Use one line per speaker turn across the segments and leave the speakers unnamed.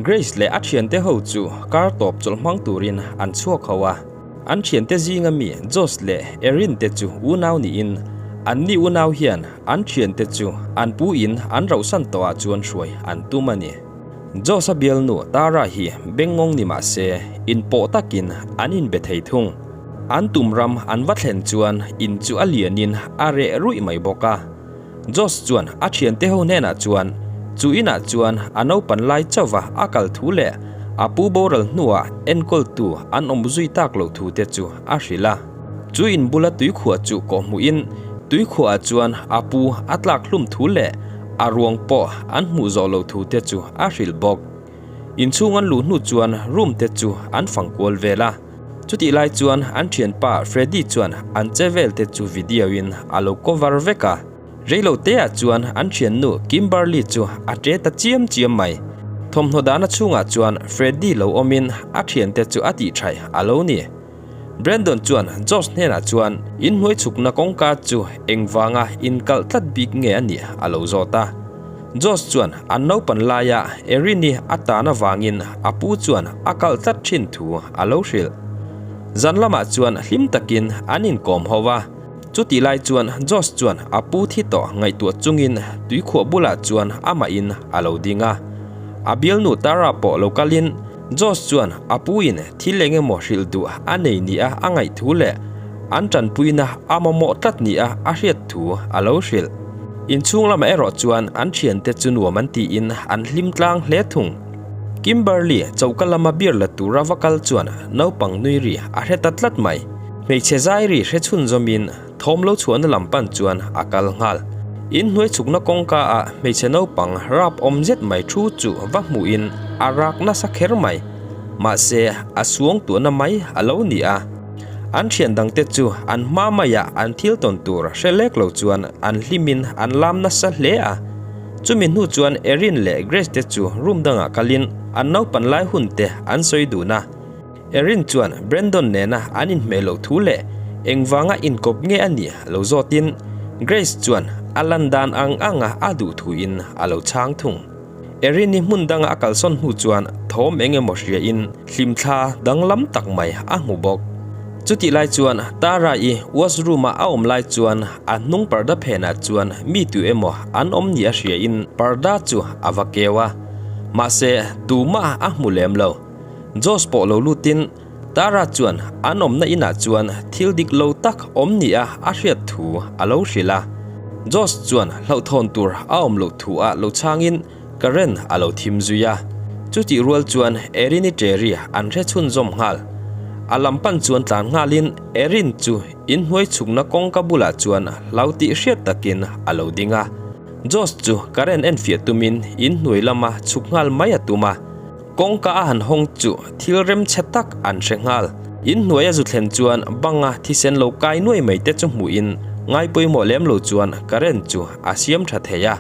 Grace leh a thiante ho chu kar tawp chawlh hmang turin an chhuak ho a. An thiante zinga mi Josh leh Erin te chu unau niin anni unau hian an thiante chu an pu in an rauhsan tawhah chuan hruai an tum a ni. Josh-a bialnu Tara hi bengngawng ni mah se inpawh takin an inbe thei thung. An tum ram an va thlen chuan in chu a lianin a reh ruih mai bawk a. Josh chuan a thiante ho hnenah chuan chu inah chuan a naupan lai chauva a kal thu leh a pu boral hnuah enkawltu an awm zui tak loh thu te chu a hrilh a. Chu in bula tuikhuah chu kawhhmuhin tuikhuahah chuan a pu a tlak hlum thu leh a ruang pawh an hmuh zawh loh thu te chu a hrilh bawk. Inchhung an luh hnu chuan room te chu an fang kual vel a. Chutih lai chuan an thianpa Freddy chuan an che vel te chu video in a lo cover vek a. Reilo te ah chuan an thiannu Kimberly chu a ṭe ta chiam chiam mai. Thawmhnaw dahna chhungah chuan Freddy lo awmin a thiante chu a tihṭhaih a lo ni. Brandon chuan Josh hnenah chuan inhnuai chhukna kawngka chu engvanga inkalh tlat bik nge a nih a lo zawt a. Josh chuan an naupan laia Erin-i a tan avangin a pu chuan a kalh tlat thin thu a lo hrilh. Zan lamah chuan hlim takin an inkawm ho a. Chutih lai chuan Josh chuan a pu thi tawh ngaihtuah chungin tuikhuah bulah chuan amahin a lo ding a. A bialnu Tara pawh lo kalin Josh chuan a puin thil eng emaw hrilh duh a nei nia a ngaih thu leh an tanpuina a mamawh tlat nia a hriat thu a lo hrilh. Inchhung lamah erawh chuan an thiante chu nuam an tiin an hlim tlang hle thung. Kimberly choka lama beer la tura va kal chuan naupang nui ri a hre ta tlat mai. Hmeichhe zai ri hre chhunzawmin thawm lo chhuahna lam pan chuan a kal nghal. Inhnuai chhukna kawngka ah hmeichhe naupang rap awm zet mai thu chu va hmuhin a rak nasa kher mai. Mahse, a suang tuahna mai a lo ni a. An thian dangte chu an hma maiah an thil tawn tur hre lek lo chuan an hlimin an lam nasa hle a. Chumi hnu chuan Erin leh Grace te chu room dangah kalin an naupan lai hun te an sawi dun a. Erin chuan Brandon nena an inhmeh loh thu leh engvanga inkawp nge a nih lo zawtin Grace chuan a lan dan ang anga a duh thuin a lo chhang thung. Erin-i hmun danga a kalsawn hnu chuan thawm eng emaw hriain hlimthla danglam tak mai a hmu bawk. Chutih lai chuan Tara-i washroom-a a awm lai chuan a hnung parda phenah chuan mi tu emaw an awm nia hriain parda chu a va keu a, mahse tumah a hmu lem lo. Josh pawh lo lutin Tara chuan an awmna inah chuan thil dik lo tak awm nia a hriat thu a lo hrilh a. Josh chuan hlauhthawn tur a awm loh thu ah lo chhangin Karen a lo thim zui a. Chutih rual chuan Erin-i Terry an hre chhunzawm nghal. A lam pan chuan tlan nghalin Erin chu inhnuai chhukna kawngka bulah chuan hlau tih hriat takin a lo ding a. Josh chu Karen enfiah tumin inhnuai lama chhuk nghal mai a tum a. Kawngka a han hawng chu thil remchhe tak an hre nghal. In hnuaia zu thlen chuan banga thisen lo kai nuai mai te chu hmuhin ngai pawimawh lem lo chuan current chu a siam tha thei a.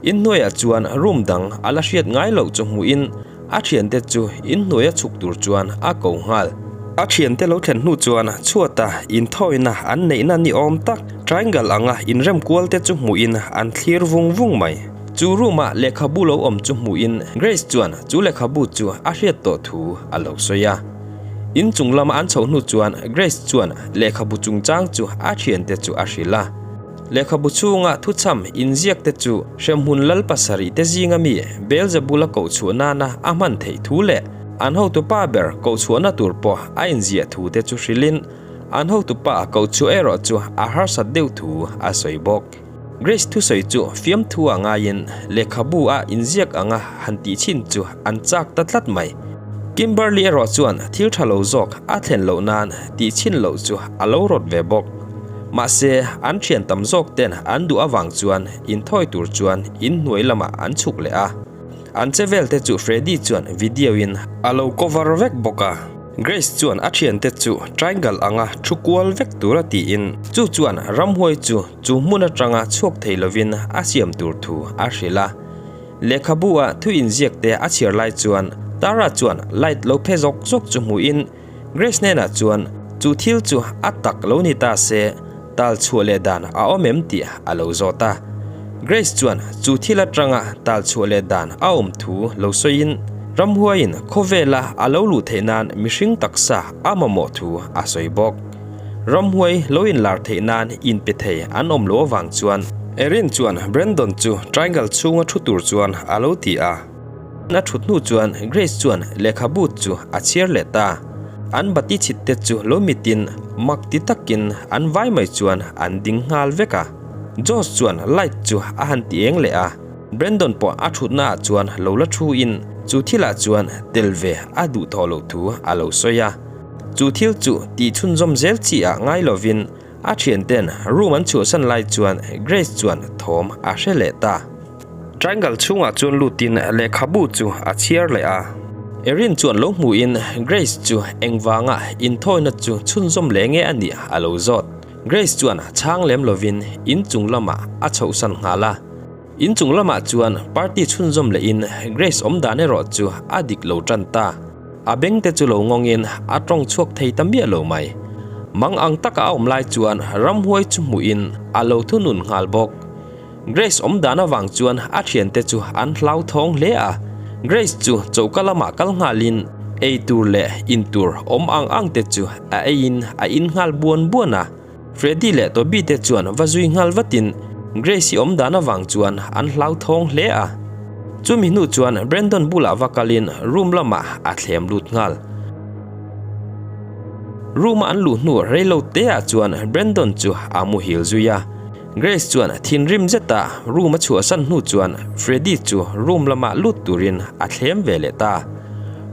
In hnuaiah chuan room dang a la hriat ngai loh chu hmuhin a thiante chu in hnuaia chhuk tur chuan a ko nghal. A thiante lo thlen hnu chuan chhuata inthawina an neihna ni awm tak triangle anga inrem kual te chu hmuhin an thlir vung vung mai. Chu room-a lehkhabu lo awm chu hmuhin Grace chuan chu lehkhabu chu a hriat tawh thu a lo sawi a. In chung lama an chhoh hnu chuan Grace chuan lehkhabu chungchang chu a thiante chu a hrilh a. Lehkhabu chhunga thuchham inziak te chu hremhmun lal pasarih te zinga mi Beelzebula koh chhuah nana a hman theih thu leh an hotupa ber koh chhuahna tur pawh a inziah thu te chu hrilhin an hotupa koh chhuah erawh chu a harsat deuh thu a sawi bawk. Grace thusawi chu fiamthu a ngaiin lehkhabu a inziak anga han tih chhin chu an chak ta tlat mai. Kimberly erawh chuan thil tha lo zawk a thlen loh nan tih chhin loh chu a lo rawt ve bawk. Mahse, an thian tam zawk ten an duh avang chuan inthawi tur chuan inhnuai lamah an chhuk leh a. An che vel te chu Freddy chuan video in a lo cover vek bawk a. Grace chuan a thiante chu triangle anga thu kual vek tura tiin chu chuan ramhuai chu chu hmun atanga chhuak thei lovin a siam tur thu a hrilh a. Lehkhabu a thu inziak te a chhiar lai chuan Tara chuan light lo phe zawk zawk chu hmuhin Grace hnenah chuan chu thil chu a tak lo ni ta se, tal chhuah leh dan a awm em tih a lo zawt a. Grace chuan chu thil atanga tal chhuah leh dan a awm thu lo sawiin. Ramhuaiin khawvela a lo luh theih nan mihring taksa a mamawh thu a sawi bawk. Ramhuai lo inlar theih nan inpe thei an awm loh avang chuan Erin chuan Brandon chu triangle chhunga thu tur chuan a lo ti a. A thut hnu chuan Grace chuan lehkhabu chu a chhiar leh ta. An bati chhit te chu lo mitin mak ti takin an vai mai chuan an ding nghal vek a. Josh chuan light chu a han ti eng leh a. Brandon pawh a thutna ah chuan lo la thu in chu thil ah chuan tel ve a duh tawh loh thu a lo sawi a. Chu thil chu tih chhunzawm zel chi ah ngai lovin a thian ten room an chhuahsan lai chuan Grace chuan thawm a hre leh ta. Triangle chhungah chuan lutin lehkhabu chu a chhiar leh a. Erin chuan lo hmuhin Grace chu engvanga inthawina chu chhunzawm leh nge a nih a lo zawt. Grace chuan chhang lem lovin inchung lamah a chhohsan nghal a. Inchung lamah chuan party chhunzawm lehin Grace awm dan erawh chu a dik lo tan ta. A beng te chu lo ngawngin a tawng chhuak thei ta miah lo mai. Mang ang taka a awm lai chuan ramhuai chu hmuhin a lo thunun nghal bawk. Grace awm dan avang chuan a thiante chu an hlauthawng hle a. Grace chu choka lamah kal nghalin ei tur leh in tur awm ang ang te chu a eiin a in nghal buan buan a. Freddy leh Toby te chuan va zui nghal vatin Grace-i awm dan avang chuan an hlauthawng hle a. Chumi hnu chuan Brandon bulah va kalin room lamah a thlem lut nghal. Room-a an luh hnu reilo teah chuan Brandon chu a muhil zui a. Grace chuan thinrim zeta room a chhuahsan hnu chuan Freddy chu room lamah lut turin a thlem ve leh ta.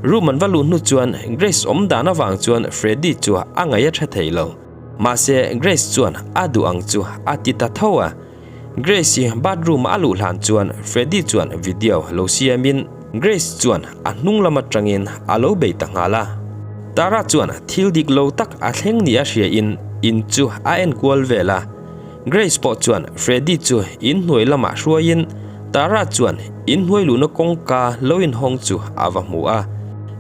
Room an va luh hnu chuan Grace awm dan avang chuan Freddy chu a ngaih a tha thei lo. Mahse Grace chuan a duh ang chu a ti ta tho a. Grace hi bathroom a luh hlan chuan Freddy chuan video lo siamin Grace chuan a hnung lam atangin a lo bei ta nghal a. Tara chuan thil dik lo tak a thleng ni a hria in in chu a enkual vel a. Grace pawh chuan Freddy chu in hnuai lamah hruaiin Tara chuan in hnuai luhna kawngka lo inhawng chu a va hmu a.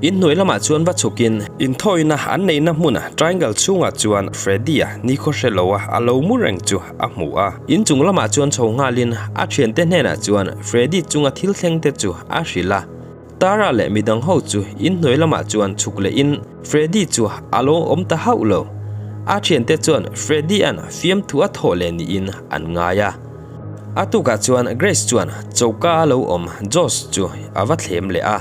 In hnuai lamah chuan va chhukin inthawina an neihna hmun triangle chhungah chuan Freddy-a nikhaw hre loa a lo mu reng chu a hmu a. In chung lamah chuan chho nghalin a thiante hnenah chuan Freddy chunga thil thleng te chu a hrilh a. Tara leh midang ho chu in hnuai lamah chuan chhuk lehin Freddy chu a lo awm ta hauh lo. A thiante chuan Freddy-a'n fiamthu a thawh leh niin an ngai a. A tukah chuan Grace chuan choka a lo awm Josh chu a va thlem leh a.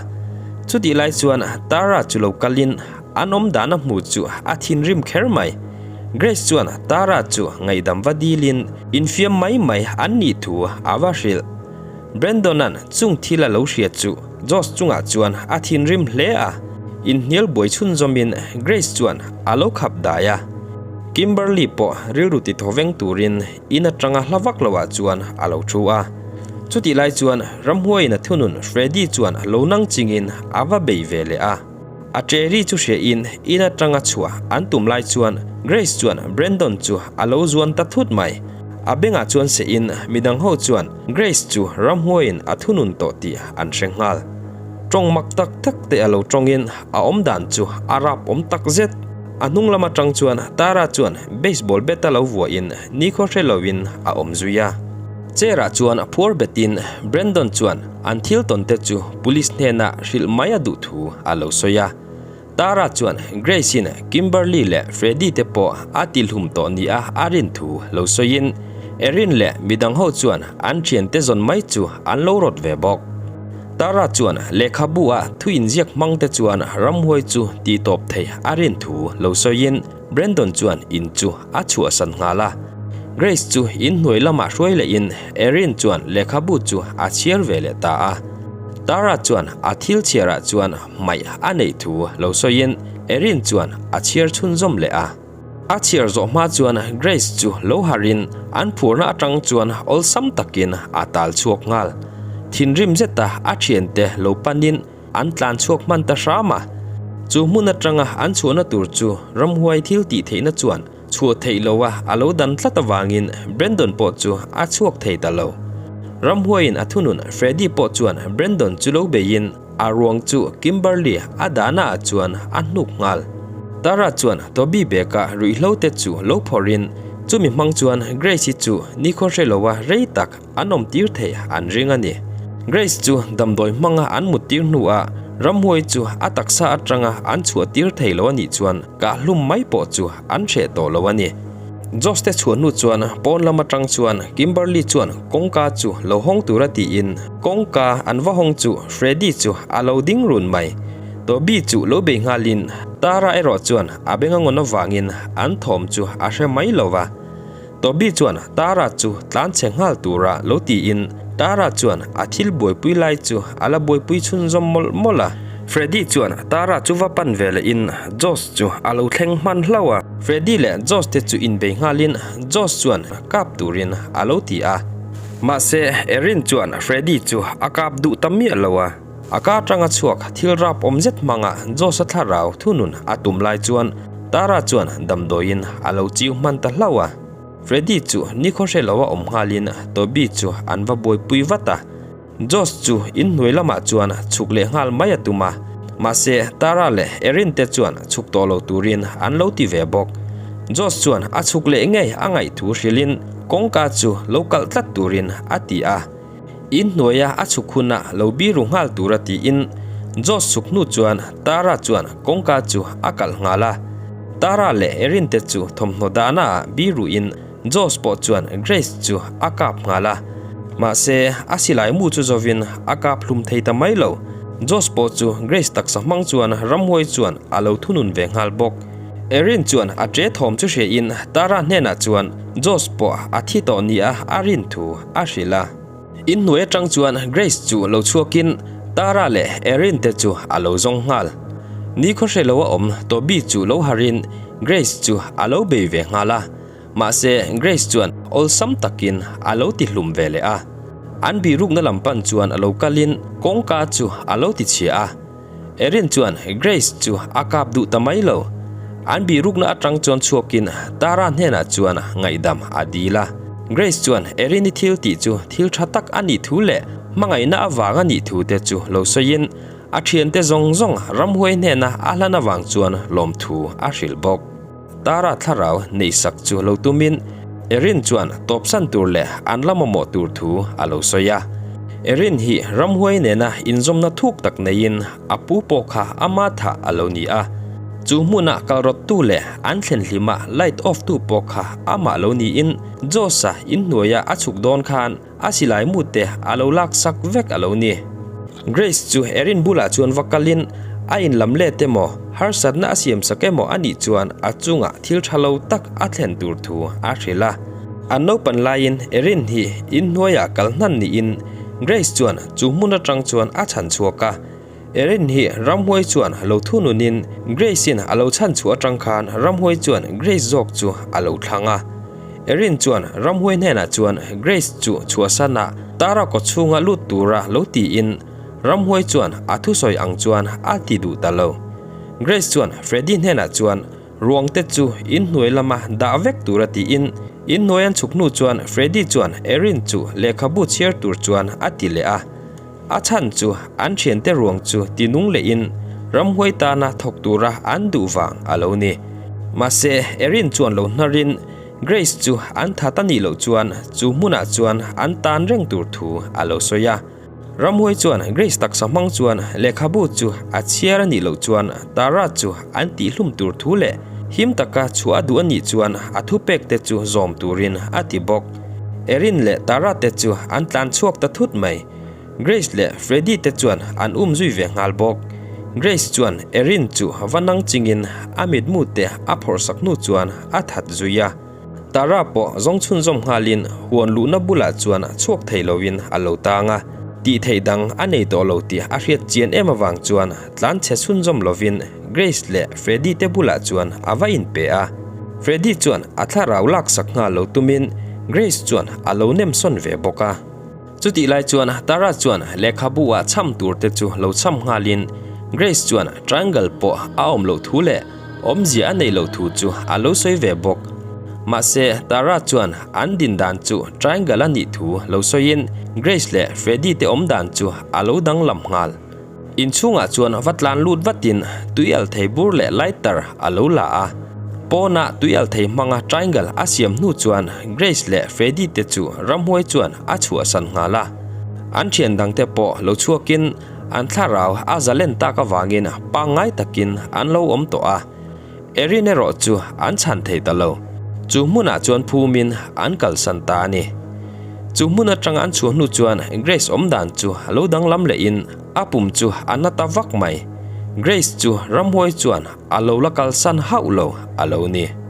Chutih lai chuan Tara chu lo kalin an awm dan a hmu chu a thinrim kher mai. Grace chuan Tara chu ngaihdam va dilin infiam mai mai an nih thu a va hrilh. Brandon-a'n chung thil a lo hriat chu Josh chungah chuan a thinrim hle a, inhnial buai chhunzawmin Grace chuan a lo khap dai a. Kimberly pawh rilru ti thaw veng turin in atanga hla vak loah chuan a lo thu a. Chutih lai chuan ramhuaiin a thunun Freddy chuan lo nang chingin a va bei ve leh a. A ṭeri chu hriain in atanga chhuah an tum lai chuan Grace chuan Brandon chu a lo zuan ta thut mai. A bengah chuan sehin midang ho chuan Grace chu ramhuaiin a thunun tawh tih an hre nghal. Tawng mak tak tak te a lo tawngin a awm dan chu a rap awm tak zet. A hnung lam atang chuan Tara chuan baseball bat a lo vuahin nikhaw hre loin a awm zui a. Chair ah chuan a phuar betin Brandon chuan an thil tawn te chu police hnenah hrilh mai a duh thu a lo sawi a. Tara chuan Grace in Kimberly leh Freddy te pawh a tilhum tawh nia a rin thu lo sawiin Erin leh midang ho chuan an thiante zawn mai chu an lo rawt ve bawk. Tara chuan lehkhabu a thu inziak hmang te chuan ramhuai chu tih tawp thei a rin thu lo sawiin Brandon chuan in chu a chhuahsan nghal a. Grace chu in hnuai lamah hruai lehin Erin chuan lehkhabu chu a chhiar ve leh ta a. Tara chuan a thil chhiarah chuan hmaih a neih thu lo sawiin Erin chuan a chhiar chhunzawm leh a. A chhiar zawh hma chuan Grace chu lo harhin an phurna atang chuan awlsam takin a tal chhuak nghal. Thinrim zeta a thiante lo panin an tlan chhuak hman ta hram a. Chu hmun atanga an chhuahna tur chu ramhuai thil tih theihna chuan chhuah theih loha a lo dan tlat avangin Brandon pawh chu a chhuak thei ta lo. Ramhuaiin a thunun Freddy pawh chuan Brandon chu lo beiin A ruang chu Kimberly a dahna ah chuan a hnuk nghal. Tara chuan Toby bag-a ruihhlo te chu lo phawrhin chumi hmang chuan Grace-i chu nikhaw hre loa rei tak an awm tir theih an ring a ni. Grace chu damdawi hmanga an mut tir hnuah Ramhuai chu a taksa atanga an chhuah tir thei lo a nih chuan kah hlum mai pawh chu an hreh tawh lo a ni. Josh te chhuah hnu chuan pawn lam atang chuan Kimberly chuan kawngka chu lo hawng tura tiin kawngka an va hawng chu Freddy chu a lo ding run mai. Toby chu lo bei nghalin Tara erawh chuan a beng a ngawn avangin an thawm chu a hre mai lo va. Toby chuan Tara chu tlan chhe nghal tura lo tiin Tara chuan a thil buaipui lai chu a la buaipui chhunzawm mawlh mawlh a. Freddy chuan Tara chu va pan ve lehin Josh chu a lo thleng hman hlauh a. Freddy leh Josh te chu inbei nghalin Josh chuan kap turin a lo ti a. Mahse Erin chuan Freddy chu a kap duh ta miah lo a. A ka atanga chhuak thil rap awm zet hmanga Josh-a thlarau thunun a tum lai chuan Tara chuan damdawiin a lo chiu hman ta hlauh a. Freddy chu nikhaw hre lo a awm nghalin Toby chu an va buaipui vat a. Josh chu inhnuai lamah chuan chhuk leh nghal mai a tum a, mahse Tara leh Erin te chuan chhuk tawh lo turin an lo ti ve bawk. Josh chuan a chhuk leh ngei a ngaih thu hrilhin kawngka chu lo kalh tlat turin a ti a. Inhnuaia a chhuk hunah lo biru nghal tura tiin Josh chhuk hnu chuan Tara chuan kawngka chu a kalh nghal a. Tara leh Erin te chu thawmhnaw dahna ah biruin Josh pawh chuan Grace chu a kap nghal a. Mahse, a silai mu chu zawin a kap hlum thei ta mai lo. Josh pawh chu Grace taksa hmang chuan ramhuai chuan a lo thunun ve nghal bawk. Erin chuan a ṭe thawm chu hriain Tara hnenah chuan Josh pawh a thi tawh nia a rin thu a hrilh a. Inhnuai atang chuan Grace chu lo chhuakin Tara leh Erin te chu a lo zawng nghal. Nikhaw hre lo a awm Toby chu lo harin Grace chu a lo bei ve nghal a. Mahse Grace chuan awlsam takin a lo ti hlum ve leh a. An bihrukna lam pan chuan a lo kalin kawngka chu a lo ti chhia a. Erin chuan Grace chu a kap duh ta mai lo. An bihrukna atang chuan chhuakin Tara hnenah chuan ngaihdam a dil a. Grace chuan Erin-i thil tih chu thil tha tak a nih thu leh hmangaihna avang a nih thu te chu lo sawiin a thiante zawng zawng ramhuai hnena a hlan avang chuan lawmthu a hrilh bawk. Tara thlarau neihsak chu lo tumin Erin chuan tawpsan tur leh an la mamawh tur thu a lo sawi a. Erin hi ramhuai nena inzawmna thuk tak neiin a pu pawh kha ama thah a lo ni a. Chu hmuna kalrawttu leh an thlen hlima light off tu pawh kha amah lo niin Josh-a inhnuaia a chhuk dawn khan a silai mute a lo laksak vek a lo ni. Grace chu Erin bulah chuan va kalin a inlam let emaw, harsatna a siamsak emaw a nih chuan a chungah thil tha lo tak a thlen tur thu a hrilh a. An naupan laiin Erin hi inhnuaiah kal hnan niin Grace chuan chu hmun atang chuan a chhan chhuak a. Erin hi ramhuai chuan lo thununin Grace-in a lo chhan chhuah atang khan ramhuai chuan Grace zawk chu a lo thlang a. Erin chuan ramhuai hnenah chuan Grace chu chhuahsana Tara kaw chhunga lut tura lo tiin ramhuai chuan a thusawi ang chuan a ti duh ta lo. Grace chuan Freddy hnenah chuan ruang te chu inhnuai lama dah vek tura tiin inhnuai an chhuk hnu chuan Freddy chuan Erin chu lehkhabu chhiar tur chuan a ti leh a. A chhan chu an thiante ruang chu ti nung lehin ramhuai tana thawk tura an duh vang a lo ni. Mahse, Erin chuan lo hnarin Grace chu an that a nih loh chuan chu hmunah chuan an tan reng tur thu a lo sawi a. Ramhuai chuan Grace taksa hmang chuan lehkhabu chu a chhiar a nih loh chuan Tara chu an tihhlum tur thu leh him taka chhuah a duh a nih chuan a thupek te chu zawm turin a ti bawk. Erin leh Tara te chu an tlan chhuak ta thut mai. Grace leh Freddy te chuan an um zui ve nghal bawk. Grace chuan Erin chu va nang chingin a mitmu te a phawrh sak hnu chuan a that zui a. Tara pawh zawng chhunzawm nghalin huan luhna bulah chuan chhuak thei loin a lo tang a. Tih theih dang a nei tawh lo tih a hriat chian em avang chuan tlan chhe chhunzawm lovin Grace leh Freddy te bulah chuan a va inpe a. Freddy chuan a thlarau laksak nghal lo tumin Grace chuan a lo nem sawn ve bawk a. Chutih lai chuan Tara chuan lehkhabu ah cham tur te chu lo cham nghalin Grace chuan triangle pawh a awm loh thu leh awmzia a neih loh thu chu a lo sawi ve bawk. Mahse Tara chuan an din dan chu triangle a nih thu lo sawiin Grace leh Freddy te awm dan chu a lo danglam nghal. Inchhungah chuan va tlan lut vatin tui al thei bur leh lighter a lo la a. Pawnah tui al thei hmanga triangle a siam hnu chuan Grace leh Freddy te chu ramhuai chuan a chhuahsan nghal a. An thian dangte pawh lo chhuakin. An thlarau a zalen tak avangin pangngai takin an lo awm tawh a, Erin erawh chu an chhan thei ta lo. Chu hmunah chuan phumin an kalsan ta a ni. Chu hmun atanga an chhuah hnu chuan Grace awmdan chu a lo danglam lehin a pum chu a na ta vak mai. Grace chu ramhuai chuan a lo la kalsan hauh lo a lo ni.